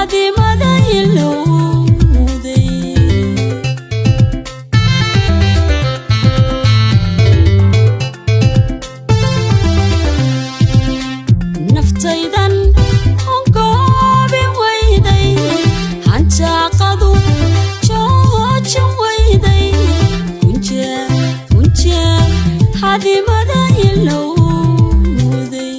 Hadimada ilowday. Naftaydan hongoobin weyday, hanjaaqadu joojin weyday, kunjeer kunjeer hadimada ilowday.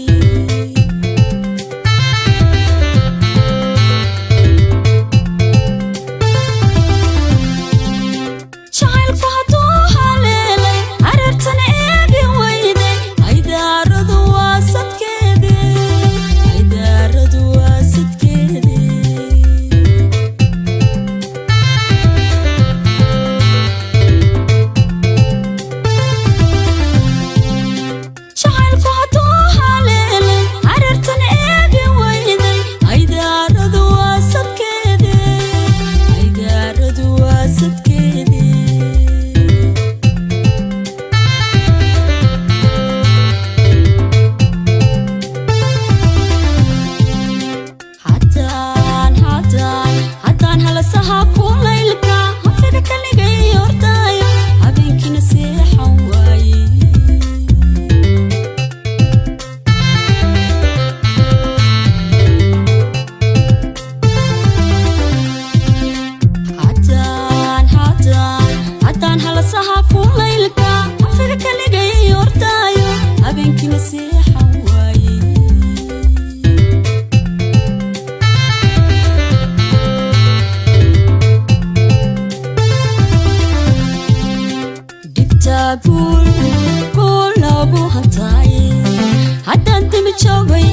Jacaylku hadduu haleelay, hareertan eegi weyday, aydaaradu waa sadkeede, aydaaradu waa sadkeede. Jacaylku hadduu haleelay, hareertan eegi weyday, aydaaradu waa sadkeede, aydaaradu waa sadkeede. Haddaan haddaan haddaan halasaha kulaylka hafiga kaligay ordaayo, habeenkiina seexan waaye. Haddaan haddaan haddaan halasaha kulaylka hafiga kaligay ordaayo, habeenkiina seexan waaye. Dhibta guul guul lagu hantaaye, haddaan dimi joogay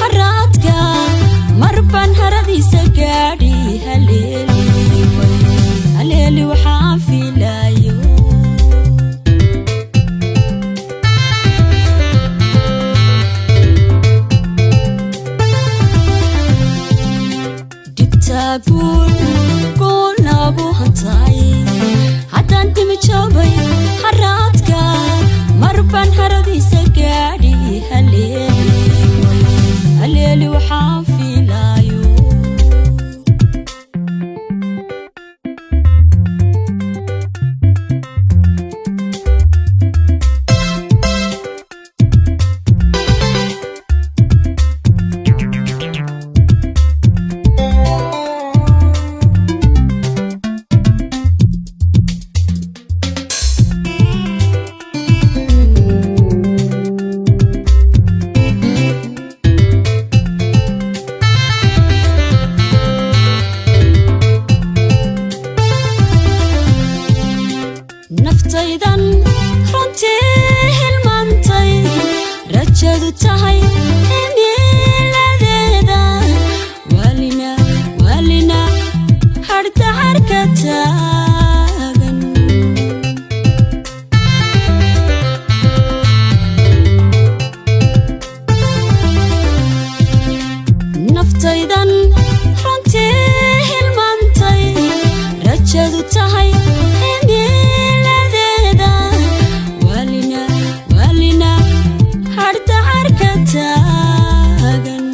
haraadka, marbaan haradiisa gaadhi, haleeli haleeli waxaan fiilaayo. Dhibta guul guul lagu hantaaye, haddaan dimi joogay haraadka, marbaan haradiisa gaadhi, haleeli haleeli waxaan fiilaayo. Naftaydan runtii hilmaantay, rajadu tahay himiladeeda, waalina waalina hadhdacarka taagan. Naftaydan runtii hilmaantay, rajadu tahay himiladeeda, waalina waalina hadhdacarka taagan.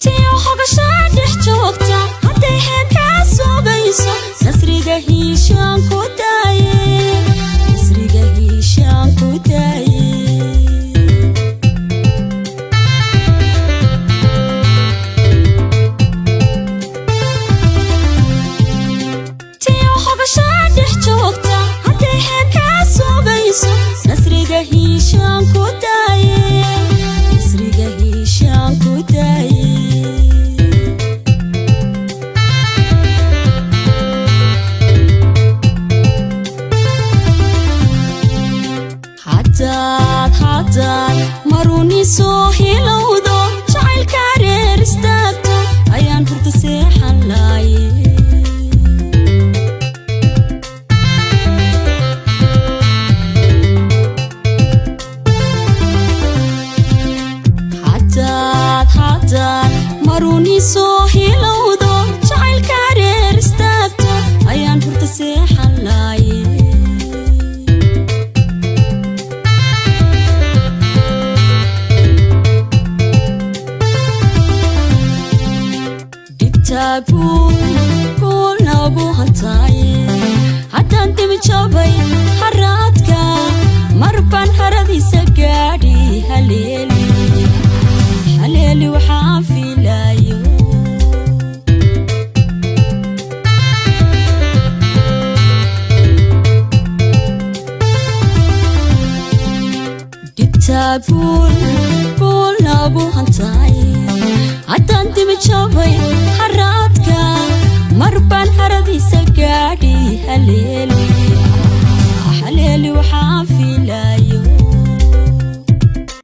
Tiyo hogashaa dhex joogta, hadday heekaa sugayso, nasriga hiishaan ku daaye, nasriga hiishaan ku daaye. Tiyo hogashaa dhex joogta, hadday heekaa sugayso, nasriga hiishaan ku daaye, nasriga hiishaan ku daaye. Haddaad haddaad maruni soo hilowdo, jacaylka reer istaagto, ayaan hurda seexan laaye. Haddaad haddaad maruni soo hilowdo, jacaylka reer istaagto, ayaan hurda seexan laaye. Dhibtaa guul guul nagu hantaaye, haddaan dimi jabay haraadka, marbaan haradiisa gaadhi. Haleeli, haleeli waxaan fiilaayo. Dhibtaa guul guul nagu hantaaye, haddaan dimi jabay haraadka, marbaan haradiisa gaadhi. Haleeli, haleeli waxaan fiilaayo.